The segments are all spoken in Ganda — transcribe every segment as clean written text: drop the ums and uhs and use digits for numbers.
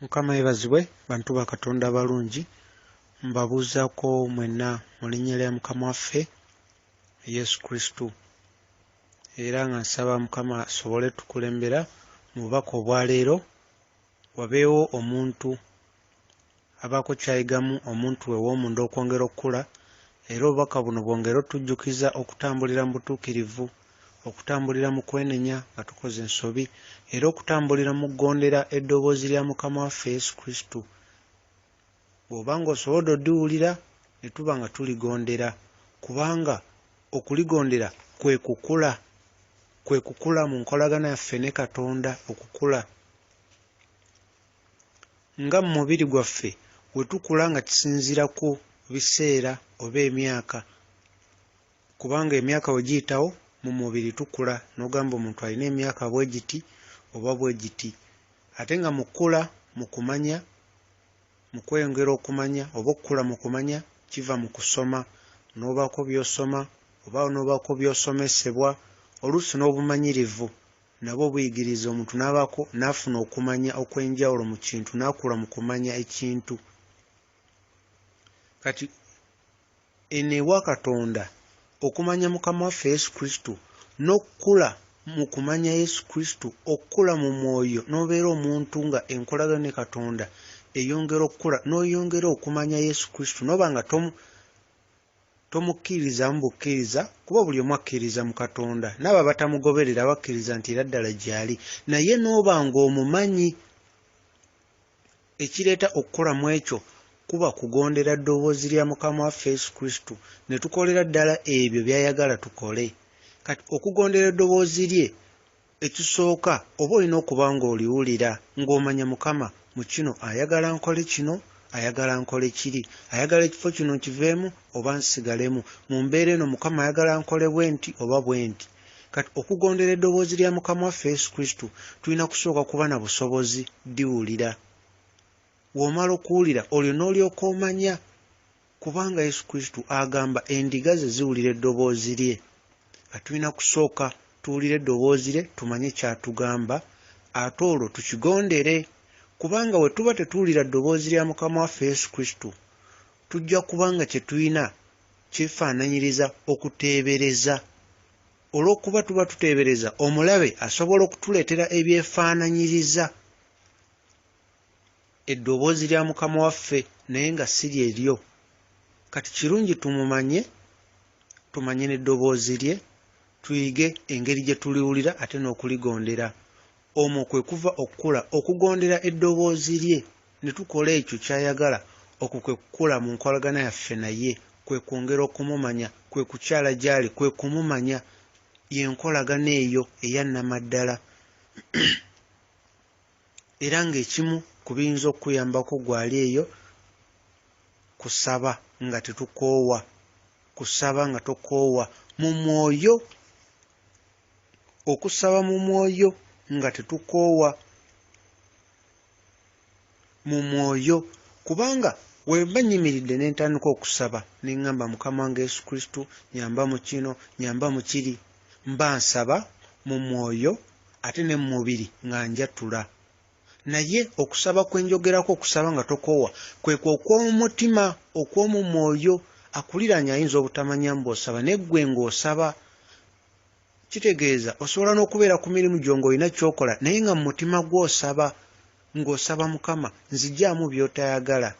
Mukama yebazibwe bantu ba Katonda abalungi, mbabuuzaako mwenna mu linnya lya Mukama waffe Yesu Kristo, era nga nsaba Mukama asobole tukulembera mu bubaka obwaleero, wabeewo omuntu abaako ky'ayigamu omuntu we ow'omunda okwongera okukula, era obubaka buno bwongere otujjukiza okutambulira mu butuukirivu, okutambulira mu kwenenya nga tukoze ensobi, era okutambulira mu kugondera eddoboozi lya Mukama waffe Yesu Kristo. Bw'oba ng'osobodde oddiwulira ne tuba nga tuligondera, kubanga okuligondera kwe kukula, kwe kukula mu nkolagana yaffe ne Katonda, okukula. Nga mu mubiri gwaffe we tukula nga kisinziira ku biseera oba emyaka, kubanga emyaka bwe giyitawo mu mubiri tukula n'ogamba omuntu alina emyaka bwe giti oba bwe giti. Ate nga mu kukula mu kumanya, mu kweyongera okumanya oba okukula mu kumanya kiva mu kusoma, n'obaako by'osoma oba n'obaako by'osomesebwa, oluusi n'obumanyirivu nabwo buyigiriza omuntu n'abaako n'afuna okumanya okw'enjawulo mu kintu, n'akula mu kumanya ekintu. Kati eno ewa Katonda okumanya Mukama waffe Yesu Kristo n'okukula mu kumanya Yesu Kristo, okukula mu mwoyo n'obeera omuntu nga enkolagana ne Katonda eyongera okukula, n'oyongera okumanya Yesu Kristo n'oba nga tomukkiririzaamu bukkiriza, kuba buli omu akkiririza mu Katonda, n'abo abatamugoberera bakkiriza nti era ddala gy'ali, naye n'oba ng'omumanyi. Ekireeta okukula mu ekyo kuba kugondera ddoboozi lya Mukama waffe Yesu Kristo ne tukolera ddala ebyo by'ayagala tukole. Kati okugondera eddoboozi lye, ekisooka oba olina okuba ng'oliwulira, ng'omanya Mukama mu kino ayagala nkole kino, ayagala nkole kiri, ayagala ekifo kino nkiveemu oba nsigalemu, mu mbeera eno Mukama ayagala nkole bwe nti oba bwe nti. Kati okugondera eddoboozi lya Mukama waffe Yesu Kristo tulina kusooka kuba na busobozi ddiwulira. Bw'omala okuwulira olyo n'olyoka omanya, kubanga Yesu Kristo agamba endiga ze ziwulira eddoboozi lye. Kati tulina kusooka tuwulire eddoboozi lye tumanye ky'atugamba, ate olwo tukigondere, kubanga bwe tuba tetuwulira ddoboozi lya Mukama waffe Yesu Kristo, tujja kuba nga kye tulina kyefaananyiriza okuteebereza. Olw'okuba tuba tuteebereza, omulabe asobola okutuleetera ebyefaananyiriza eddoboozi lya Mukama waffe naye nga si lye lyo. Kati kirungi tumumanye, tumanye n'eddoboozi lye, tuyige engeri gye tuliwulira ate n'okuligondera. Omwo kwe kuva okukula, okugondera eddoboozi lye ne tukola ekyo ky'ayagala, okwo kwe kukula mu nkolagana yaffe naye, kwe kwongera okumumanya, kwe kukyala gy'ali, kwe kumumanya, y'enkolagana eyo eya nnamaddala. Era ng'ekimu ku biyinza okukuyambako gw'ali eyo kusaba nga tetukoowa, kusaba nga tokoowa mu mwoyo, okusaba mu mwoyo nga tetukoowa mu mwoyo, kubanga wemba nnyimiridde ne ntandika okusaba ne ŋŋamba Mukama wange Yesu Kristo nyamba mu kino, nyamba mu kiri, mba nsaba mu mwoyo ate ne mu mubiri nga njatula. Naye okusaba kwe njogerako, okusaba nga tokoowa, kwekwo okw'omu mutima, okw'omu mwoyo. Akuliraanye ayinza obutamanya mbu osaba, naye ggwe ng'osaba. Kitegeeza osobola n'okubeera ku mirimu gyo ng'olina ky'okola naye nga mu mutima gwo osaba, ng'osaba Mukama nzigyamu by'otayagala,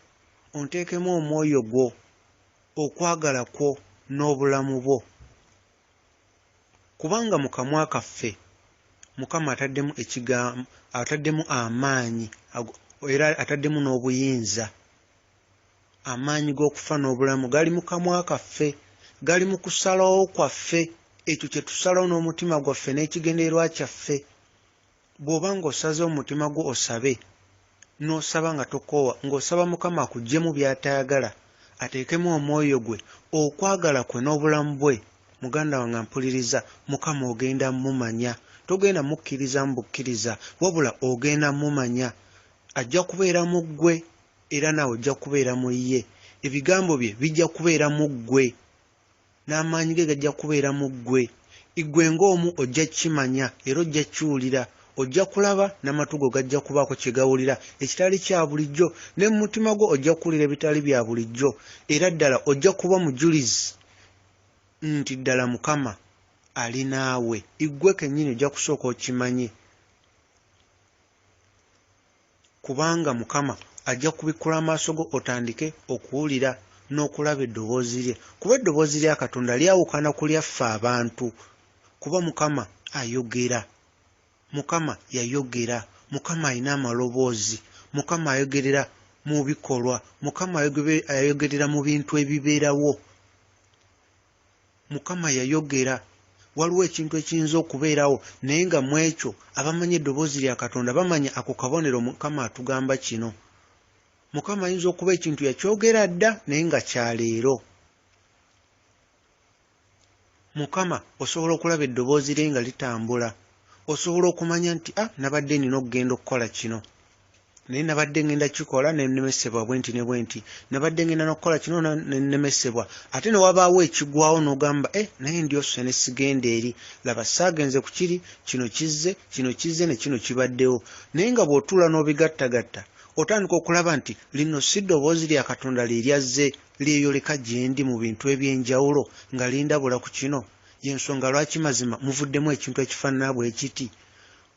onteekemu omwoyo gwo, okwagala kwo n'obulamu bwo. Kubanga mu kamwa kaffe Mukama ataddemu ekigambo, ataddemu amaanyi era ataddemu n'obuyinza. Amaanyi g'okufa n'obulamu gali mu kamwa kaffe, gali mu kusalawo kwaffe, ekyo kye tusalawo n'omutima gwaffe n'ekigendererwa kyaffe. Bw'oba ng'osazeewo mu mutima gwo osabe, n'osaba nga tokoowa, ng'osaba Mukama akuggyemu by'atayagala, ateekemu omwoyo gwe, okwagala kwe n'obulamu bwe, muganda wange ampuliriza, Mukama ogenda mumanya. Togenda mukkirizamu bukkiriza, wabula ogenda mumanya. Ajja kubeera mu ggwe era naawe ojja kubeera mu ye. Ebigambo bye bijja kubeera mu ggwe n'amaanyi ge gajja kubeera mu ggwe. Ggwe ng'omu ojja kukimanya era ojja kukiwulira. Ojja kulaba, n'amatu go gajja kubaako kye gawulira ekitali kya bulijjo, ne mu mutima gwo ojja kuwulira ebitali bya bulijjo, era ddala ojja kuba mujulizi nti ddala Mukama ali naawe. Ggwe kennyini ojja kusooka okimanye. Kubanga Mukama ajja kubikkula amaaso go otandike okuwulira n'okulaba eddoboozi lye. Kuba eddoboozi lya Katonda lyawukana ku lyaffe abantu. Kuba Mukama ayogera. Mukama yayogera. Mukama alina amaloboozi. Mukama ayogerera mu bikolwa. Mukama ayogerera mu bintu ebibeerawo. Mukama yayogera. Waliwo ekintu ekiyinza okubeerawo, naye nga mu ekyo abamanyi eddoboozi lya Katonda bamanya ako kabonero Mukama atugamba kino. Mukama ayinza okuba ekintu yakyogera dda naye nga kya leero. Mukama osobola okulaba eddoboozi lye nga litambula. Osobola okumanya nti, ah, nabadde nina okugenda okukola kino. Naye nabadde ngenda kikola ne nnemesebwa bwe nti ne bwe nti. Nabadde ngenda n'okukola kino ne nnemesebwa. Ate ne wabaawo ekigwawo n'ogamba, eh, naye ndyose ne sigenda eri. Laba saagenze ku kiri, kino kizze, kino kizze ne kino kibaddewo. Naye nga bw'otuula n'obigattagatta, otandika okulaba nti lino si ddoboozi lya Katonda lye lyazze lyeyoleka gye ndi mu bintu eby'enjawulo nga lindabula ku kino. Y'ensonga lwaki mazima muvuddemu ekintu ekifaanana bwe kiti.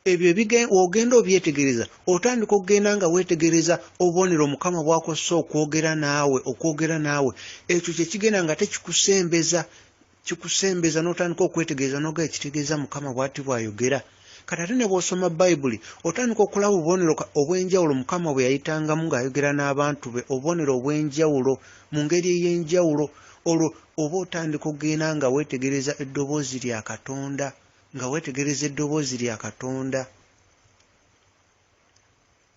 Ebyo w'ogenda obyetegereza, otandika okugenda nga weetegereza obubonero Mukama bw'akozesa okwogera naawe, okwogera naawe. Ekyo kye kigenda nga tekikusembeza, kikusembeza n'otandika okwetegereza n'ogamba ekitegeeza Mukama bw'ati bw'ayogera. Kati ate ne bw'osoma Bayibuli, otandika okulaba obubonero obw'enjawulo Mukama bwe yayitangamu ng'ayogera n'abantu be, obubonero obw'enjawulo mu ngeri ey'enjawulo. Olwo oba otandika okugenda nga weetegereza eddoboozi lya Katonda. Nga weetegereza eddoboozi lya Katonda.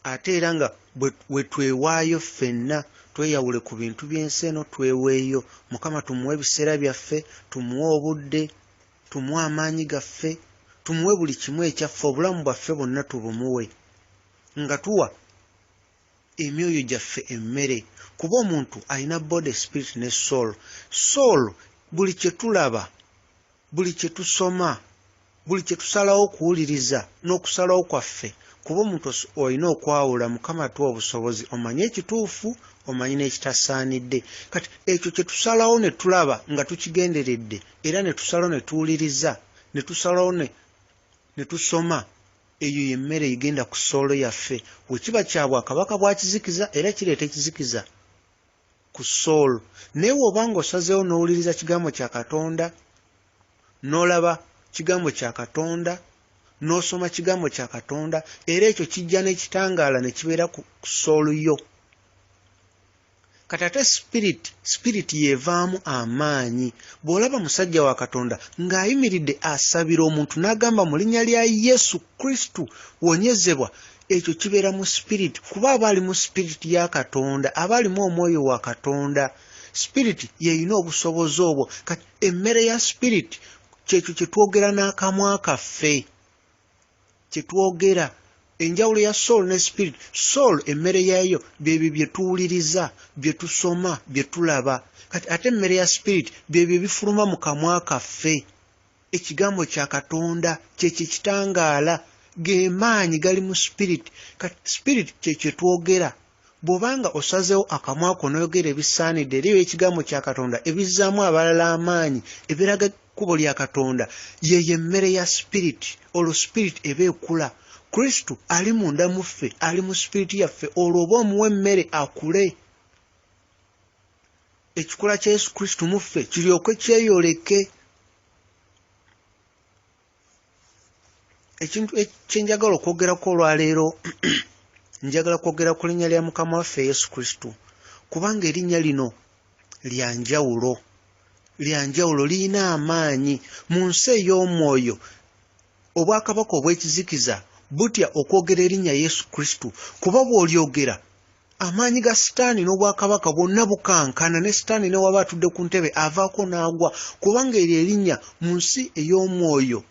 Ate era nga bwe twewaayo ffenna, tweyawule ku bintu by'ensi eno, tweweeyo. Mukama tumuwe ebiseera byaffe, tumuwe obudde, tumuwe amaanyi gaffe, tumuwe buli kimu ekyaffe, obulamu bwaffe bwonna tubumuwe. Nga tuwa emyoyo gyaffe emmere. Kuba omuntu alina body, spirit ne soul. Soul, buli kye tulaba, buli kye tusoma, buli kye tusalawo okuwuliriza n'okusalawo kwaffe, kuba omuntu olina okwawula, Mukama atuwa obusobozi omanye ekituufu, omanyi n'ekitasaanidde. Kati ekyo kye tusalawo ne tulaba nga tukigenderedde, era ne tusalawo ne tuwuliriza, ne tusalawo ne tusoma, eyo y'emmere egenda ku soolo yaffe. Bwe kiba kya bwakabaka bwa kizikiza, era kireeta ekizikiza ku soul. Naye bw'oba ng'osazeewo n'owuliriza kigambo kya Katonda, n'olaba kigambo kya Katonda, n'osoma kigambo kya Katonda, era ekyo kijja n'ekitangaala ne kibeera ku soul yo. Kati ate spirit, spirit y'evaamu amaanyi. Bw'olaba musajja wa Katonda ng'ayimiridde asabira omuntu n'agamba mu linnya lya Yesu Kristo wonyezebwa, ekyo kibeera mu spirit, kuba aba ali mu spirit ya Katonda, aba alimu omwoyo wa Katonda. Spirit y'erina obusobozi obwo. Kati emmere ya spirit kyekyo kye twogera n'akamwa kaffe, kye twogera. Enjawulo ya soul ne spirit, soul emmere yaayo byebyo bye tuwuliriza, bye tusoma, bye tulaba. Kati ate emmere ya spirit byebyo ebifuluma mu kamwa kaffe. Ekigambo kya Katonda kyekyo ekitangaala, ge maanyi gali mu spirit. Kati spirit kye kye twogera. Bw'obanga osazeewo akamwa ko n'oyogera ebisaanidde era eby'ekigambo kya Katonda ebizzaamu abalala amaanyi, ebiraga ekkubo lya Katonda, y'eyo emmere ya spirit. Olwo spirit eba ekula. Kristo ali munda mu ffe, ali mu spirit yaffe. Olwo oba omuwa emmere akule. Ekikula kya Yesu Kristo mu ffe kiryoke kyeyoleke. Ekintu kye njagala okwogerako olwaleero, njagala kwogera ku linnya lya Mukama waffe Yesu Kristo, kubanga erinnya lino lya njawulo, lya njawulo, lirina amaanyi mu nsi ey'omwoyo. Obwakabaka obw'ekizikiza butya okwogera erinnya Yesu Kristo, kuba bw'olyogera amaanyi ga Sitaani n'obwakabaka bwonna bukankana, ne Sitaani ne waba atudde ku ntebe avaako n'agwa, kubanga eryo erinnya mu nsi ey'omwoyo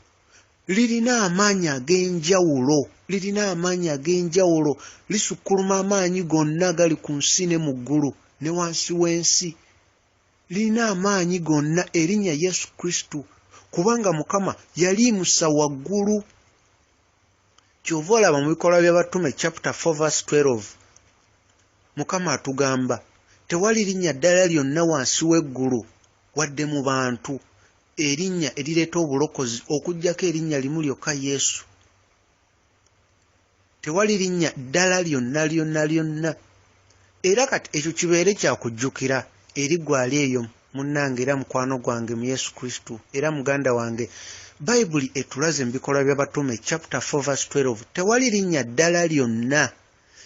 lirina amaanyi ag'enjawulo, lirina amaanyi ag'enjawulo, lisukkuluma amaanyi gonna agali ku nsi ne mu ggulu ne wansi w'ensi. Lirina amaanyi gonna erinnya Yesu Kristo, kubanga Mukama yaliyimusa waggulu. Kyova olaba mu Bikolwa by'Abatume chapter 4 verse 12, Mukama atugamba tewali linnya ddala lyonna wansi w'eggulu wadde mu bantu erinnya erireeta obulokozi okuggyako erinnya limu lyokka, Yesu. Tewali linnya ddala lyonna lyonna lyonna. Era kati ekyo kibeere kyakujjukira eri ggwe ali eyo munnange era mukwano gwange mu Yesu Kristo era muganda wange. Bayibuli etulaze mu Bikolwa by'Abatume chapter 4 verse 12, tewali linnya ddala lyonna.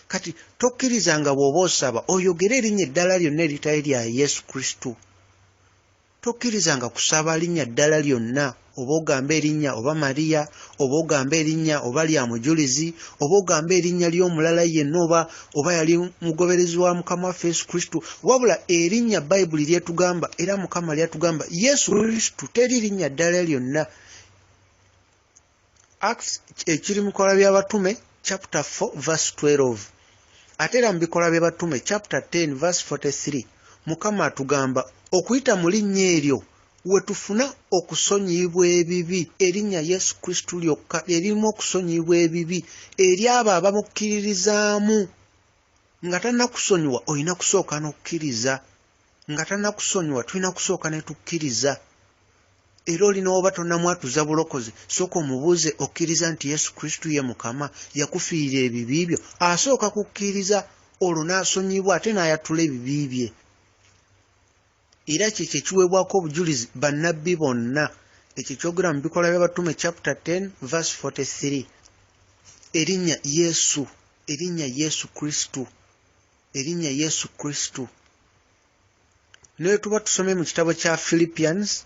Kati tokkirizanga bw'oba osaba oyogere erinnya eddala lyonna eritali lya Yesu Kristo. Tokkirizanga kusaba linnya ddala lyonna, oba ogambe erinnya oba Mariya, oba ogambe erinnya oba lya mujulizi, oba ogambe erinnya ly'omulala yenna, oba yali mugoberezi wa Mukama waffe Yesu Kristo, wabula erinnya Bayibuli lyetugamba era Mukama lyatugamba Yesu Kristo, teri linnya ddala lyonna. Acts ekiri mu Bikolwa by'Abatume chapter 4 verse 12, ate era mu Bikolwa by'Abatume chapter 10 verse 43, Mukama atugamba okuyita mu linnya eryo we tufuna okusonyiyibwa ebibi. Erinnya Yesu Kristo lyokka eririmu okusonyiyibwa ebibi eri abo abamukkiririzaamu. Nga tannakusonyiwa olina kusooka n'okkiriza, nga tannakusonyiwa tulina kusooka ne tukkiriza. Era olina oba tonnamwatuza bulokozi, sooka omubuuze, okkiriza nti Yesu Kristo ye Mukama, yakufiirira ebibi byo? Asooka kukkiriza, olwo n'asonyiyibwa ate n'ayatula ebibi bye. Era kyekyo ekiweebwako obujulizi bannabbi bonna, ekyo kyogera mu Bikolwa by'Abatume chapter 10 verse 43. Erinnya Yesu, erinnya Yesu Kristo, erinnya Yesu Kristo. Ne tuba tusomye mu kitabo kya Philippians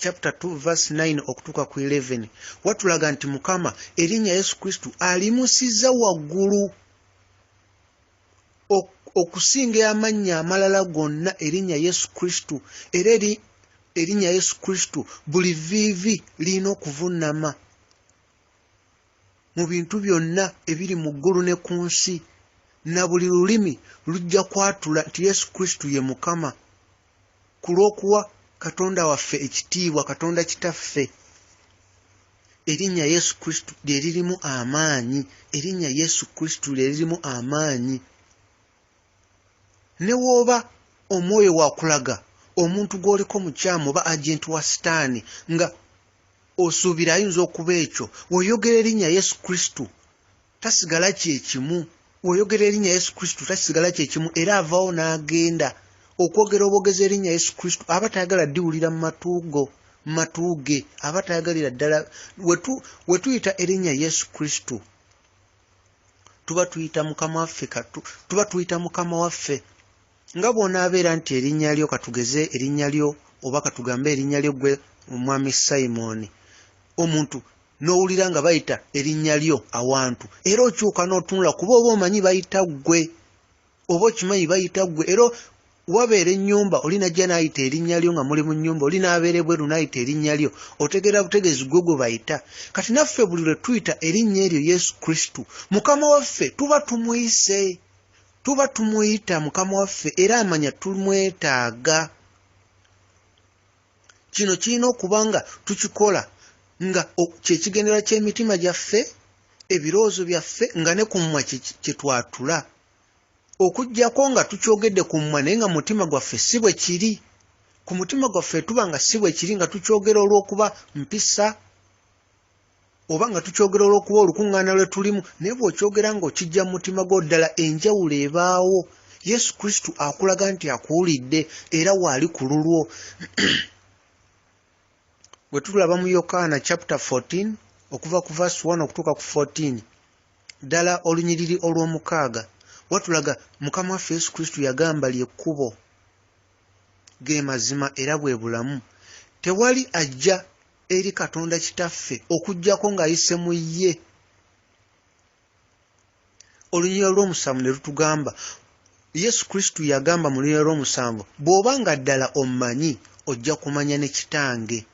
chapter 2 verse 9 okutuuka ku 11, watulaga nti Mukama erinnya Yesu Kristo alimusizza waggulu okusinga amannya amalala gonna, erinnya Yesu Kristo. Era erinnya Yesu Kristo buli vviivi lirina okuvunnama mu bintu byonna ebiri mu ggulu ne ku nsi, na buli lulimi lujja kwatula nti Yesu Kristo ye Mukama, ku lw'okuwa Katonda waffe ekitiibwa, Katonda Kitaffe. Erinnya Yesu Kristo lye lirimu amaanyi, erinnya Yesu Kristo lye lirimu amaanyi. Ne w'oba omwoyo wakulaga omuntu gw'oliko mukyamu oba agenti wa Sitaani nga osuubira ayinza okuba ekyo, w'oyogera erinnya Yesu Kristo tasigala kye kimu. W'oyogera erinnya Yesu Kristo tasigala kye kimu, era avaawo n'agenda. Okwogera obwogezi erinnya Yesu Kristo aba tayagala ddiwulira mu matu go, mu matu ge, aba tayagalira ddala. We tuyita erinnya Yesu Kristo tuba tuyita Mukama waffe, tuba tuyita Mukama waffe. Nga bw'onaabeera nti erinnya lyo, katugeze erinnya lyo oba katugambe erinnya lyo ggwe Omwami Simon, omuntu n'owulira nga bayita erinnya lyo awantu, era okyuka n'otunula, kuba oba omanyi bayita ggwe, oba okimanyi bayita ggwe. Era wabeera ennyumba, oli najja n'ayita erinnya lyo nga muli mu nnyumba, oli n'abeera ebweru n'ayita erinnya lyo, otegeera butegeezi ggwe gwe bayita. Kati naffe buli lwe tuyita erinnya eryo Yesu Kristo Mukama waffe, tuba tumuyise, tuba tumuyita Mukama waffe, era amanya tumwetaaga. Kino kirina okuba nga tukikola nga kyekigendererwa ky'emitima gyaffe, ebirowoozo byaffe, nga ne ku mmwa kye twatula. Okuggyako nga tukyogedde ku mmwa naye nga mu mutima gwaffe si bwe kiri. Ku mutima gwaffe tuba nga si bwe kiri, nga tukyogera olw'okuba mpisa oba nga tukyogera olw'okuba olukuŋŋaana lwe tulimu, naye bw'okyogera ng'okiggya mu mutima gwo, ddala enjawulo ebaawo. Yesu Kristo akulaga nti akuwulidde era waali ku lulwo. Bwe tulaba mu Yokaana chapter 14 okuva ku verse 1 okutuuka ku 14, ddala olunyiriri olw'omukaaga, watulaga Mukama waffe Yesu Kristo yagamba lye kkubo, ge mazima era bwe bulamu. Tewali ajja eri Katonda Kitaffe okuggyako ng'ayise mu ye. Olunyiriri olw'omusanvu ne lutugamba, Yesu Kristo yagamba mu lunyiriri olw'omusanvu, bw'oba nga ddala ommanyi, ojja kumanya ne Kitange.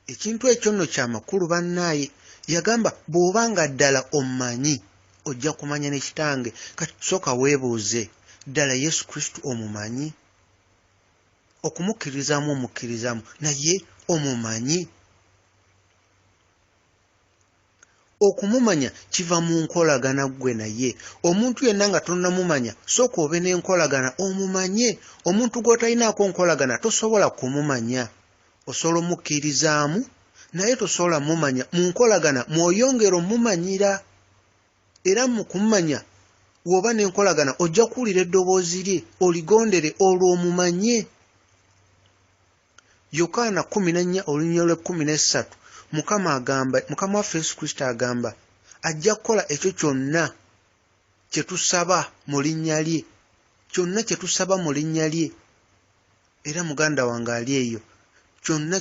Ekintu ekyo nno kya makulu bannaaye. Yagamba bw'oba nga ddala ommanyi, ojja kumanya ne Kitange. Kati sooka weebuuze, ddala Yesu Kristo omumanyi? Okumukkiririzaamu omukkirizaamu, naye omumanyi? Okumumanya kiva mu nkolagana ggwe naye. Omuntu yenna nga tonnamumanya, sooka obe n'enkolagana omumanye. Omuntu gw'otalinaako nkolagana tosobola kumumanya. Osobola omukkirizaamu naye tosobola mumanya. Mu nkolagana mw'oyongera omumanyira, era mu kumumanya w'oba n'enkolagana ojja kuwulira eddoboozi lye oligondere olwo omumanye. Yokaana 14 olunyiriri lw'ekkumi n'essatu, Mukama agamba, Mukama waffe Yesu Kristo agamba ajja kukola ekyo kyonna kye tusaba mu linnya lye, kyonna kye tusaba mu linnya lye. Era muganda wange ali eyo, kyonna